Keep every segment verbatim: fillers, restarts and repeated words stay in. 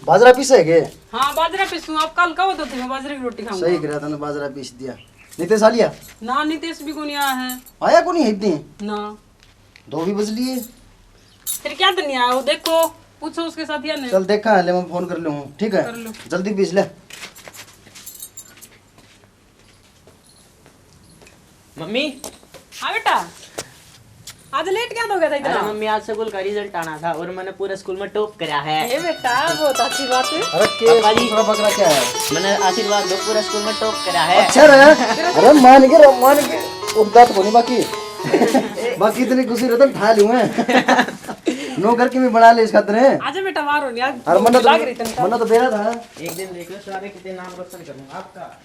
बाजरा पीसे है के? हाँ, बाजरा पीसूं। आप कल कहो तो थी, मैं बाजरे की रोटी खाऊंगा। सही करा तने, बाजरा पीस दिया। नितेश आ लिया? ना, नितेश भी कोनी आया है। आया कोनी है इतनी? ना। दो भी बज लिए। फिर क्या तो नहीं आया वो, देखो, पूछो उसके साथिया ने। चल देखा है, ले मैं फोन कर लूँ, ठीक है? कर लो। जल्दी पीस ले। मम्मी। हाँ बेटा, आज लेट क्या हो गया था इतना? अरे मम्मी, आज स्कूल का रिजल्ट आना था और मैंने पूरे स्कूल में टॉप करा है। ए बेटा, बहुत अच्छी बात है। अरे के पापा जी। दूसरा बकरा क्या है? मैंने आशीर्वाद दो, पूरे स्कूल में टॉप करा है। अच्छा रे। अरे मान के रे, मान के। उठदा तो कोनी बाकी। बाकी इतनी खुशी रहता ठा लूं मैं। नौकर की भी बना ले इस खातर है। आजा बेटा, मारो नहीं आज। अरे मन्ना तो, लाग रही तनख्वाह। मन्ना तो बेरा था। एक दिन देख लो सारे कितने नाम रोशन करूंगा आपका।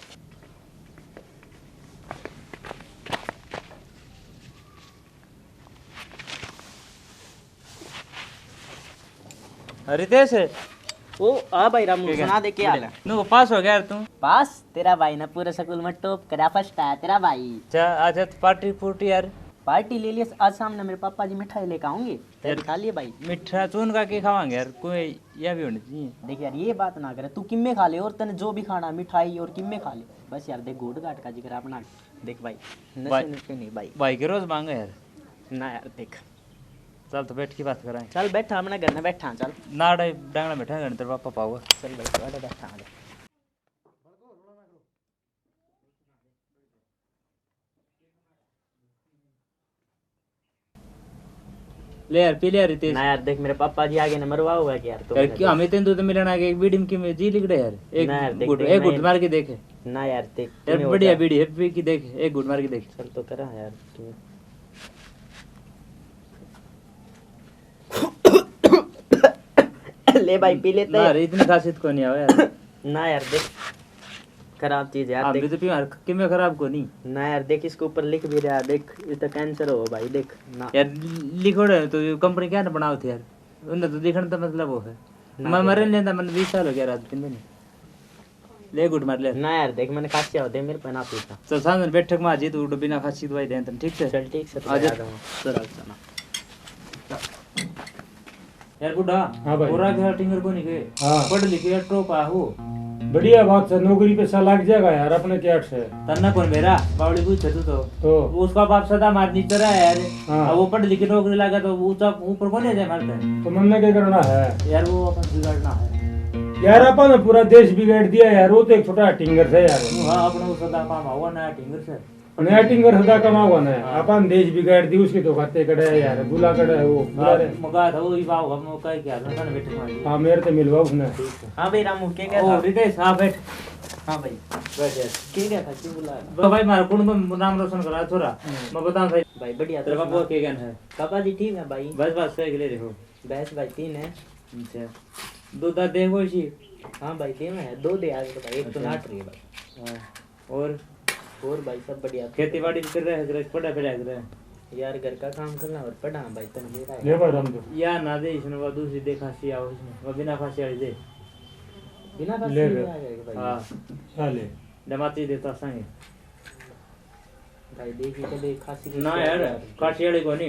रितेश। ओ, हाँ भाई रामू, ठीक है। सुना दे, क्या हाल है? नु पास हो गया यार तू? पास? तेरा भाई ना पूरे स्कूल में टॉप करा, फर्स्ट आया तेरा भाई। अच्छा, आज तो पार्टी पुर्टी यार। पार्टी ले लिया आज, सामने मेरे पापा जी मिठाई लेकर आऊंगे, तेरे यार, खा लिए भाई। मीठा चून का के खावांगे यार, कोई यह भी होनी चाहिए। देख यार, ये बात ना करे, तू किम्मे खा ले और तने जो भी खाना, मिठाई और किम्मे खा ले, बस यार देख, घूट घाट का जिक्र अपना। देख भाई, नशे भाई, नुशे नहीं भाई। भाई के रोज मांगे यार। ना यार देख। चल तो बैठ की बात करां। चल बैठा, अपने घर में बैठा, चल। ना डांगला बैठा, घर तेरे पापा पाओगे। चल भाई, बैठा, बैठा। ले यार, पी ले यार रितेश। ना यार देख, मेरे पापा जी आगे ना मरवाओगा कि यार, तो यार, क्यों हमें तेंदु तो मिलना के एक बीड़ी में की जी लिख दे यार। एक ना यार, देख, घुट, देख, एक घुट मार के देख। ना यार देख, यार बढ़िया बीड़ी है, पी की देख, एक घुट मार के देख। चल तो करा यार। ले भाई, पी लेते ना हैं। रे, इतनी खासियत को नहीं आवे यार। ना यार देख, खराब चीज है यार, हम देख। भी तो पीवा, किमें खराब को नहीं। ना यार देख, इसके ऊपर लिख भी रहा, देख, इस तो कैंसर हो भाई, देख ना। यार लिखोड़े तो कंपनी क्या ना बनाओ थे यार, उन्हें तो दिखने तो मतलब वो है। ना मैं देख। मरे नहीं था, मैंने बीस साल हो गया रात दिन में। ले घुट मार ले। ना यार देख, मैंने खांसी होते मेरे पे ना पीता। चल सामने बैठक में आ जी, तू बिना खांसी दवाई दे तन, ठीक है? चल ठीक से, तो आ जा। आ जाऊंगा। चल, चल। यार बुढ़ा, हाँ भाई। और आगे टिंगर को नहीं गए। हाँ। पढ़ लिखे यार, टॉप आ हो। बढ़िया बात है, नौकरी पैसा लग जाएगा यार, अपने क्या से। तन्ना कौन मेरा बावली पूछे तू तो। तो? वो उसका बाप सदा मार नीचे रहा है यार। हाँ। अब वो पढ़ लिखे नौकरी लगा तो ऊंचा ऊपर कौन ले जाए मारते? तो मन्ने क्या करना है? यार वो अपन बिगाड़ना है। यार अपन ने पूरा देश बिगाड़ दिया यार, वो तो एक छोटा टिंगर से यार। हाँ, अपने वो सदा काम हुआ नया टिंगर से। नया टिंगर सदा कमा हुआ ना, हाँ। अपन देश बिगाड़ दी, उसके तो खाते कड़े है यार, बुला कड़े है वो, बुला हाँ, रे। मगा था वो, ये बाव, हम कह क्या था, बैठे मार। हाँ, मेरे तो मिलवा उसने। ठीक है। हाँ भाई रामू, क्या क्या ओ, था? रितेश, हाँ, बैठ। हाँ भाई। बैठ यार। क्या क्या था, क्यों बुलाया? तो भाई, मारे कुण में नाम रोशन करा छोरा। हम्म। मैं बताऊं भाई। भाई, बढ़िया, तेरे तो बाप सुना। के ज्ञान है? पापा जी ठीक है भाई। बस, बस, सही ले रहे हो। भैंस भाई तीन है। अच्छा। दो दांत देखो इसी। हाँ भाई, तीन है, दो दे आगे तो भाई, एक तो अच्छा। नाट रही है भाई। हाँ। और? और भाई, सब बढ़िया। खेती बाड़ी भी कर रहे हैं, पढ़ा पढ़ा कर रहे हैं। यार, घर का काम करना और पढ़ा भाई, तन ले रहा है। ले भाई, राम दो। या ना दे इसने, वो दूसरी दे खांसी आओ इसने, वो बिना खांसी वाली दे। बिना खांसी ले वाली बे। आ जाएगा भाई। हाँ। क्या ले? डमाती देता संगे। भाई, देखी कदे खांसी की ना यार, यार। खांसी वाली कोनी।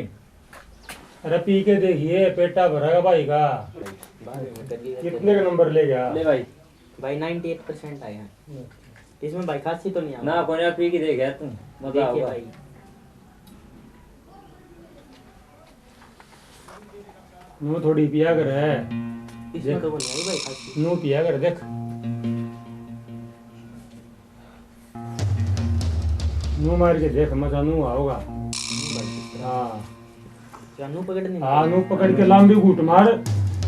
अरे, पी के देखिए, पेटा भरेगा भाई का। बाहर में कर ली है। कितने का नंबर ले गया? ले भाई। भाई, नाइंटी एट परसेंट आए हैं। इसमें भाई, खांसी तो नहीं आ ना, रहा। कोनी, पी के देख यार तू, मजा देखिए आएगा। भाई। नू थोड़ी पिया कर है। इसमें देख। तो कोनी आई भाई खांसी। नू पिया कर, देख। नू मार के देख, मजा नू आओगा। हाँ। क्या नू पकड़ नहीं? हाँ, नू पकड़ के लंबी घूट मार।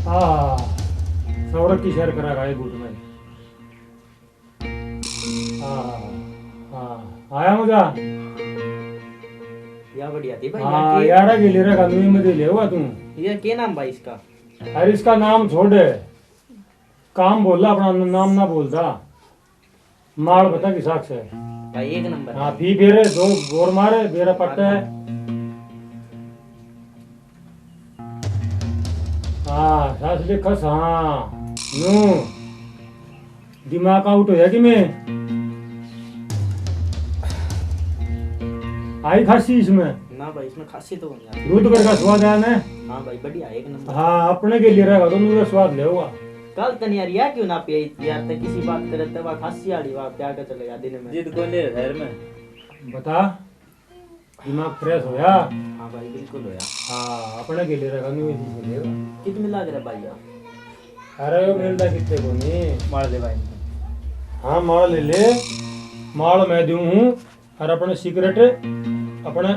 हाँ, सौरभ की शेर करा भाई घूट में। हाँ, हाँ, आया मजा? या बढ़िया थी भाई, हाँ, या के यार, के ले रहा, नू ही मजे ले हुआ तू। ये के नाम भाई इसका? अरे, इसका नाम छोड़, काम बोलदा, अपना नाम ना बोलदा। माल बता किसा से। भाई, एक नंबर। हाँ, पी बेरे, दो गोर मारे, बेरा पट्टा है। हाँ, सास देखस, हाँ। नू। दिमाग आउट होया कि मैं? आई खांसी इसमें? ना भाई, इसमें खांसी तो नहीं आती। दूध वर्गा स्वाद आया ने? हाँ भाई, बढ़िया, एक नंबर। हाँ, अपने के लिए रहेगा तो नूरा स्वाद ले होगा। कल तन यार, या क्यों ना पिया यार? ते किसी बात करे ते वा खांसी आड़ी वा प्या के चले गया दिन में। जिद कोनी है घर में। बता, दिमाग फ्रेश होया? हाँ भाई, बिल्कुल होया। हाँ, अपने के लिए रखा, नहीं वैसी से लेगा। कित मिला करे भाई यार? अरे, वो मिलता कितने को नहीं। माल ले भाई। हाँ, माल ले ले। माल मैं दूं हूँ, और अपने सिगरेट अपने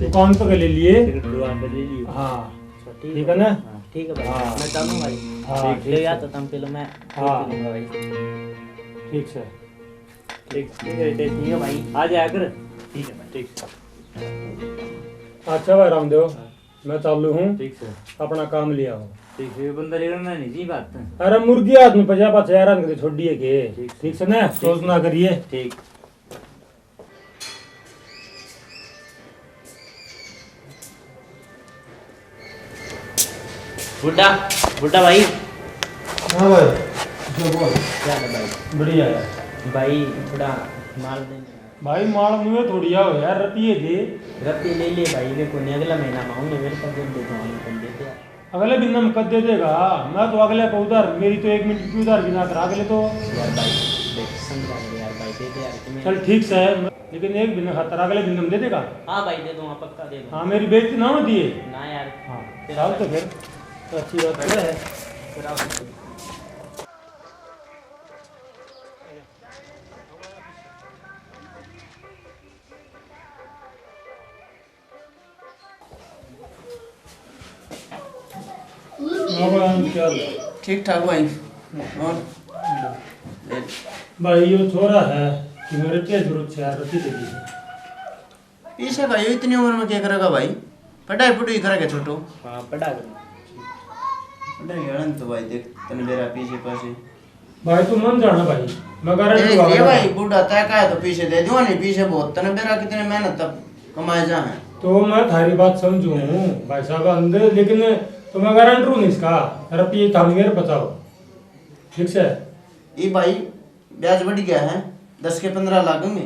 दुकान पे के ले लिए। सिगरेट दुकान पे ले लिए। हाँ। अच्छा, ठीक ठीक है। है ना? हाँ, ठीक है भाई, हाँ। मैं चालूँ भाई। हाँ, ठीक, ठीक ले से। या तो तुम पहले मैं हाँ। पी लूँगा भाई। ठीक से। ठीक, ठीक है, ठीक है भाई। आ जाया कर। ठीक है भाई। ठीक। अच्छा भाई रामदेव, हाँ। मैं चालू हूँ। ठीक से। अपना काम ले आओ। ठीक है, ये बंदा लेना नहीं जी बात। अरे मुर्गी हाथ में पजा पाछे यार, इनके छोड़िए के। ठीक से। ठीक से ना, सोच ना करिए। ठीक। बुड्ढा, बुड्ढा भाई। हाँ भाई, जो बोल। क्या है भाई? बढ़िया है। भाई, थोड़ा माल देना। भाई, माल मुँह थोड़ी आओ यार, रपिए दे। रपिए ले ले भाई, मेरे को नहीं, अगला महीना में आऊंगा, मेरे पास जब दे दो, हम कर देते यार। अगले दिन हम कद दे देगा? मैं तो अगले पे उधार, मेरी तो एक मिनट की उधार भी ना करा अगले तो। यार भाई, देख, समझा कर यार भाई, दे दे यार, कि मैं चल ठीक से है, लेकिन एक दिन खातर अगले दिन हम दे देगा। हाँ भाई, दे दूंगा, पक्का दे दूंगा। हाँ, मेरी बेइज्जती ना होती है। ना यार। हाँ, तेरा चल तो फिर, तो अच्छी बात तो है। फिर आओ। हाँ भाई, क्या हाल है? ठीक ठाक भाई। और? भाई, यो छोरा है कि मेरे क्या जरूरत है यार, रखी दे दी। पीछे भाई, इतनी उम्र में क्या करेगा भाई? पढ़ाई पढ़ाई करेगा छोटो? हाँ, पढ़ा कर। पढ़ाई गया तो भाई, देख, तने मेरा पीछे पासे। भाई, तू मन जाना भाई, मैं गारंटी देख, वाला ये था। भाई, बूढ़ा तय का है तो पीछे दे दूंगा, नहीं पीछे बहुत तने मेरा कितने मेहनत तक कमाए जा है। तो मैं थारी बात समझू हूँ भाई साहब, अंदर, लेकिन तो मैं गारंटर हूँ इसका, रपिए थान मेरे बचाओ, ठीक से? ये भाई, ब्याज बढ़ गया है, दस के पन्द्रह लागेंगे।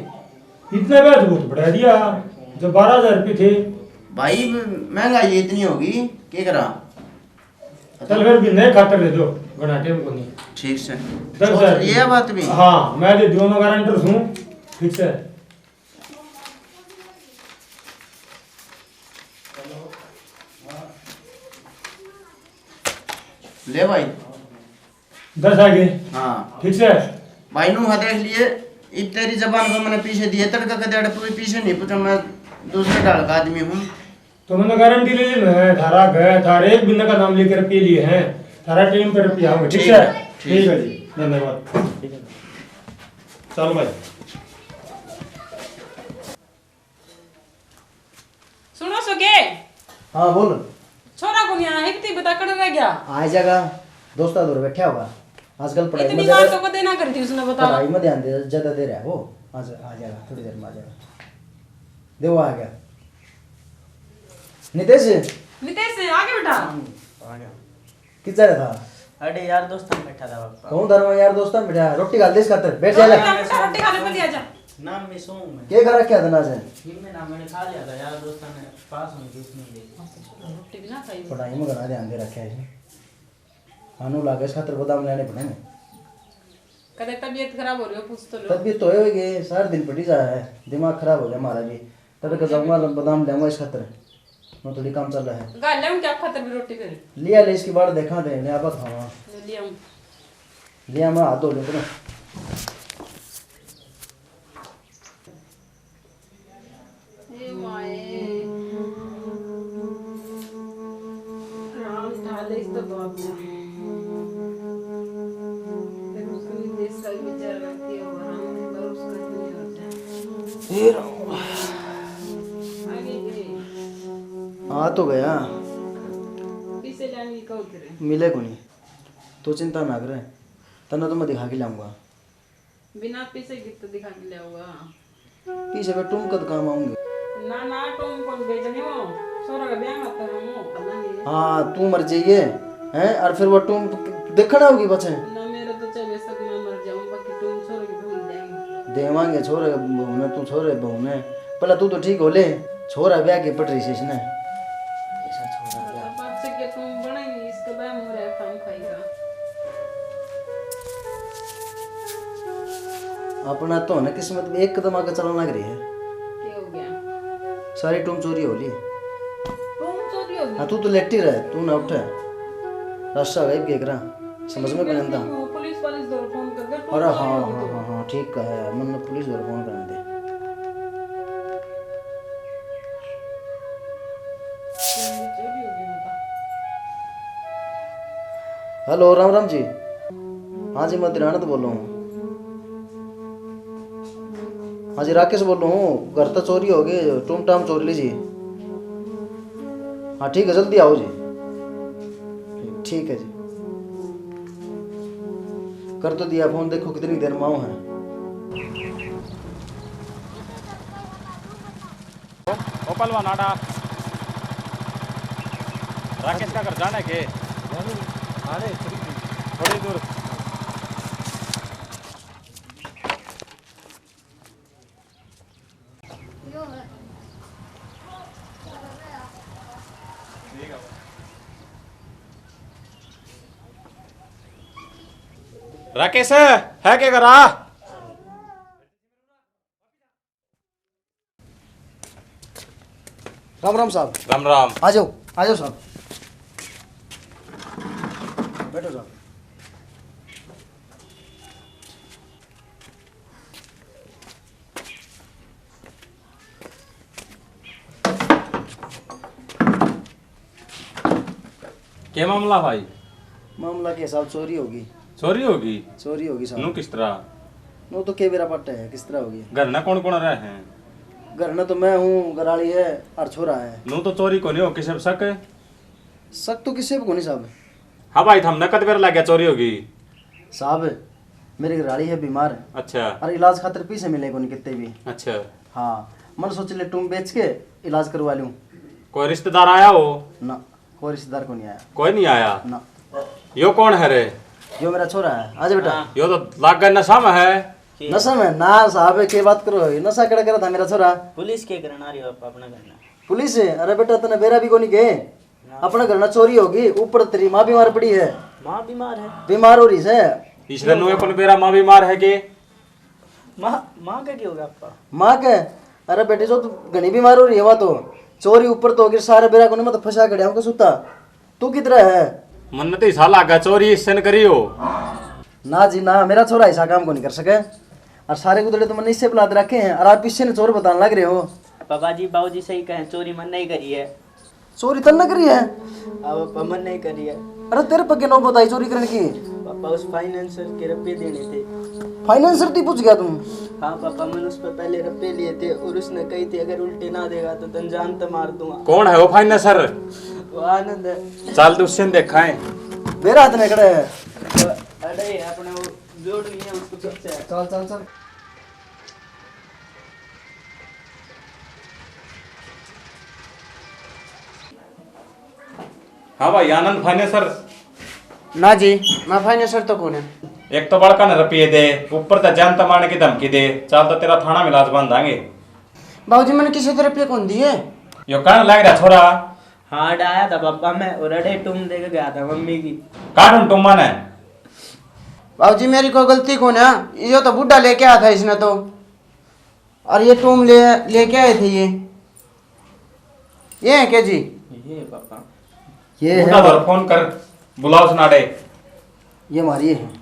इतना ब्याज बहुत बढ़ा दिया, जब बारह हजार रुपये थे। भाई, महंगाई इतनी होगी, क्या करा? चल फिर भी नए खातर दे दो, घना टाइम को नहीं। ठीक से। दस हजार। ये बात भी? हाँ, मैं दे दूंगा, मैं गारंटर हूँ। ठीक से। ले भाई। दस आ गए। हाँ। ठीक से। भाई नू है, देख लिए, इब तेरी जबान पर मैंने पीछे दिए, तड़का के देड़ पूरी पीछे नहीं पूछा, मैं दूसरे ढाल का आदमी हूँ। तो मैंने गारंटी ले ली, मैं थारा गए, थारे एक बिंदा का नाम लेकर पी लिए हैं, थारा टीम पर पी आओगे, ठीक ठीक है? है, ठीक। ठीक है जी, धन्यवाद। चल भाई। सुनो सो के? हाँ, बोल। छोरा को नहीं आया, इतनी बता कड़ रह गया? आ जाएगा, दोस्ता दूर बैठा होगा। आजकल पढ़ाई इतनी में बात ज्यादा, तो कदे ना करती उसने, बता। पढ़ाई में ध्यान दे, ज्यादा दे रहा है वो। आ जा, आ जाएगा, थोड़ी देर में आ जाएगा। दे, वो आ गया। नितेश। नितेश, आ गया बेटा। आ गया। किधर था? अरे यार, दोस्त में बैठा था पापा। कौन धर्म यार, दोस्त में बैठा? रोटी खा दे इस खातर, बैठ जा। रोटी खा ले, बेटा, रोटी खा ले, पहले आ जा। ना, मैं सोऊं मैं। के खा रखा था ना आज? ये मैं ना, मैंने खा लिया था यार, दोस्त ने पास होने की उसने दे दी। रोटी भी ना खाई। पढ़ाई में घना ध्यान दे रखा है। खानू लागे इस खातर बादाम लेने पड़ेंगे। कदे तबीयत खराब हो रही हो, पूछ तो लो। तबीयत तो होएगी, सारा दिन पड़ी जा है, दिमाग खराब हो गया हमारा भी। तड़के जाऊंगा, बादाम ले आऊंगा इस खातर। मैं थोड़ी काम चल रहा है। गा ले क्या खातर भी रोटी फिर? लिया ले, इसकी बाट देखा थे, ले आपा खावा। ले आऊं। लिया, मैं हाथ धो लेते ना। ए माए। राम ढाले इस तो बाबू। तेरे को कोई देश का भी विचार रखती है, राम ने भरोसा नहीं होता। हे राम। आगे गए। आ तो गया। पीछे जाने की कहो तेरे। मिले को नहीं। तू चिंता ना करे, तन्ने तो मैं दिखा के लाऊंगा। बिना पीछे की तो दिखा के लाऊंगा। पीछे पे टूम कद काम आऊंगे? ना, ना, टूम कौन बेचने हो? छोरा का ब्याह आता है, हम पता नहीं। हाँ, तू मर जाइए, हैं? और फिर वो टूम देखना होगी बचे। ना, मेरा तो चाहे बेशक मैं मर जाऊं, बाकी टूम छोरा की भूल जाएंगे। देवांगे छोरे बहू ने, तू छोरे बहू ने। पहले तू तो ठीक हो ले, छोरा ब्याह के पट रही से इसने। ऐसा छोरा ब्याह। बात से के टूम बनेगी, इसके बाद मोरे काम खाएगा। अपना तो ना किस्मत में एकदम आगे चलने लग रही है। क्या हो गया? सारी टूम चोरी हो ली। टूम चोरी हो गई? हाँ, तू तो लेटी रह, तू ना उठे। रास्ता गई के करा, समझ में नहीं आता। पुलिस वाले जरूर फोन कर दे, टूम अरे चोरी हाँ, हो गई। हाँ, हाँ, हाँ, ठीक है, मैंने पुलिस वाले फोन कर दे। हेलो, राम राम जी। हाँ जी, मैं दिनानंद बोल रहा हूँ। हाँ जी, राकेश बोल रहा हूँ। घर तो चोरी हो गई, टूम टाम चोर ली जी। हाँ, ठीक है, जल्दी आओ जी। ठीक है जी, कर तो दिया फोन, देखो कितनी देर में आओ हैं। ओ पहलवान आड़ा, राकेश का घर जाना है के? नहीं, आड़े थोड़ी दूर। थोड़ी दूर। राकेश है के घर? आ, राम राम साहब। राम राम। आ जाओ, आ जाओ साहब, बैठो साहब। के मामला भाई? मामला के साहब, चोरी होगी। चोरी होगी? चोरी होगी साहब। नू किस तरह? नू तो के बेरा पाटे है, किस तरह होगी? घर ना कौन कौन रहे हैं? घर ना तो मैं हूँ, घराली है और छोरा है। नू तो चोरी कोनी हो किसे पे शक? शक तो किसे पे कोनी साहब। हाँ भाई, थमने कद बेरा लग गया चोरी होगी? साहब, मेरी घराली है बीमार। अच्छा। और इलाज खातर पैसे मिले कोनी कितने भी। अच्छा। हाँ, मन सोच ले टूम बेच के इलाज करवा लूँ। कोई रिश्तेदार आया हो? ना, कोई रिश्तेदार को नहीं आया। कोई नहीं आया? ना। यो कौन है रे? यो मेरा छोरा है। आजा बेटा। हाँ। यो तो लाग गया नशा में है। नशा में? ना साहब, के बात करो, नशा कड़ा करा था मेरा छोरा। पुलिस के करना रही हो आप अपना करना? पुलिस? अरे बेटा, तने बेरा भी कोनी के? ना। अपना घर ना चोरी होगी, ऊपर तेरी माँ बीमार पड़ी है। माँ बीमार है? बीमार हो रही से। इसने नुए अपन बेरा माँ बीमार है के? माँ, माँ का क्या होगा आपका? माँ के? अरे बेटे, जो तू घणी बीमार हो रही है, वहाँ तो चोरी ऊपर तो होगी, सारे बेरा कोनी, मैं तो फंसा खड़ा हूँ, सुता। तू किधर है? मन्ने तो इसा लागा चोरी इससे न करी हो। ना जी ना, मेरा छोरा ऐसा काम को नहीं कर सके। और सारे गुदड़े तो मैंने इससे बुला रखे हैं, और आप इससे ने चोर बताने लग रहे हो। पापा जी, बाबूजी सही कहें, चोरी मन नहीं करी है। चोरी तन्ने करी है? हाँ पापा, मन नहीं करी है। अरे तेरे पक्के नौबत आई चोरी करने की? पापा, उस फाइनेंसर के रुपये देने थे। फाइनेंसर थी पूछ गया तुम? हाँ पापा, मैंने उस पर पहले रुपये लिए थे और उसने कही थी अगर उल्टे ना देगा तो तन जान तो मार दूंगा। कौन है वो फाइनेंसर? वो आनंद है। चल तू उससे देखा है। मेरा हाथ में खड़ा है। अरे अपने वो जोड़ नहीं है उसको पीछे। चल चल चल। हाँ भाई, आनंद फाइनेंसर? ना जी, मैं फाइनेंसर तो कौन है। एक तो बड़का ने रुपये दे, ऊपर तो जान तमाने की धमकी दे। चल तो तेरा थाना में लाश बांधांगे। बाबूजी, मैंने किसी तरह रुपये कौन दिए? यो कहने लग रहा छोरा। हाँ, अड़े आया था पापा मैं, और अड़े टूम दे के गया था मम्मी की। काट उन टूमा ने। बाबूजी, मेरी कोई गलती कौन है, यो तो बूढ़ा लेके आया था इसने तो। और ये टूम ले, लेके आए थे ये। ये है क्या जी? ये है पापा। ये है। बूढ़ा पर फोन कर, बुलाओ सुनाडे। ये हमारी है।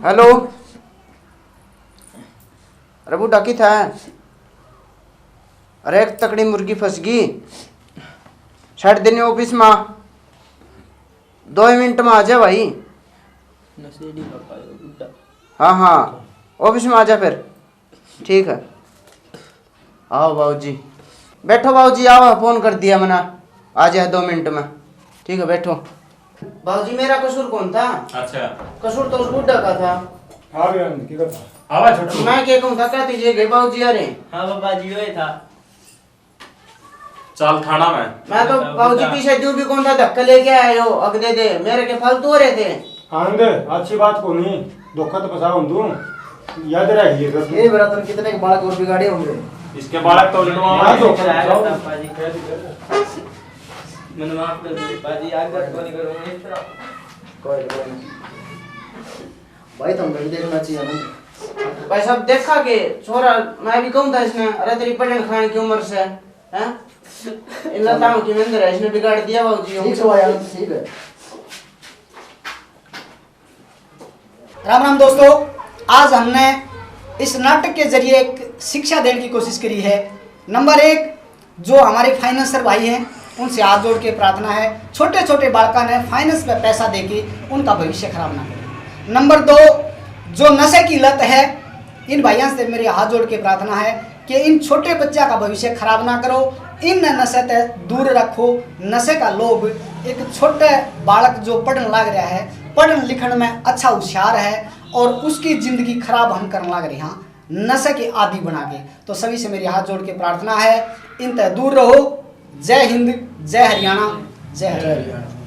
हेलो। अरे बूढ़ा कित है? अरे एक तकड़ी मुर्गी फंस गई। छड़ देने ऑफिस में। दो मिनट में आ जा भाई। नशेड़ी पापा है बूढ़ा। हाँ हाँ, ऑफिस में आ जा फिर। ठीक है। आओ बाबूजी। बैठो बाबूजी, आओ, फोन कर दिया मैंने, आ जाए दो मिनट में। ठीक है, बैठो। बाबूजी, मेरा कसूर कौन था? अच्छा। कसूर तो उस बुढ़ा का था। हाँ रे आनंद, किधर था? आवा छोटू। मैं क्या कहूँ था, कहते ये गए बाबूजी आ रहे। हाँ पापा जी, वही था। चल थाना में। मैं तो बाबूजी पीछे जो भी कौन था धक्का लेके आए हो, अग दे दे, मेरे के फालतू हो रहे थे। आनंद, अच्छी बात को नहीं, धोखा तो फंसा हूं तू। याद रह गई कर तू। ये बेरा तुम कितने के बालक और बिगाड़े होंगे। इसके बालक तो उल्टवा हाँ, मार। धोखा फंसा हूं। पापा जी, मैंने माफ कर दी पापा जी, आगे तो नहीं करूंगा इस तरह। कोई नहीं, कोई नहीं। भाई, तुम भी देखना चाहिए ना। भाई साहब, देखा के छोरा, मैं भी कहूँ था इसने, अरे तेरी पढ़ने खाने की उम्र से, हैं? इन लताओं की मंदिर है, इसने बिगाड़ दिया बाबूजी। ठीक है भाई, ठीक है। राम राम दोस्तों, आज हमने इस नाटक के जरिए एक शिक्षा देने की कोशिश करी है। नंबर एक, जो हमारे फाइनेंसर भाई हैं, उनसे हाथ जोड़ के प्रार्थना है, छोटे छोटे बालका ने फाइनेंस पे पैसा देके उनका भविष्य खराब ना करें। नंबर दो, जो नशे की लत है, इन भाइयों से मेरे हाथ जोड़ के प्रार्थना है कि इन छोटे बच्चा का भविष्य खराब ना करो, इन नशे ते दूर रखो। नशे का लोभ, एक छोटे बालक जो पढ़न लाग रहा है, पढ़न लिखण में अच्छा होशियार है और उसकी जिंदगी खराब हम करन लाग रहे हैं नशे के आदी बना के। तो सभी से मेरी हाथ जोड़ के प्रार्थना है, इन ते दूर रहो। जय हिंद, जय हरियाणा, जय हरियाणा।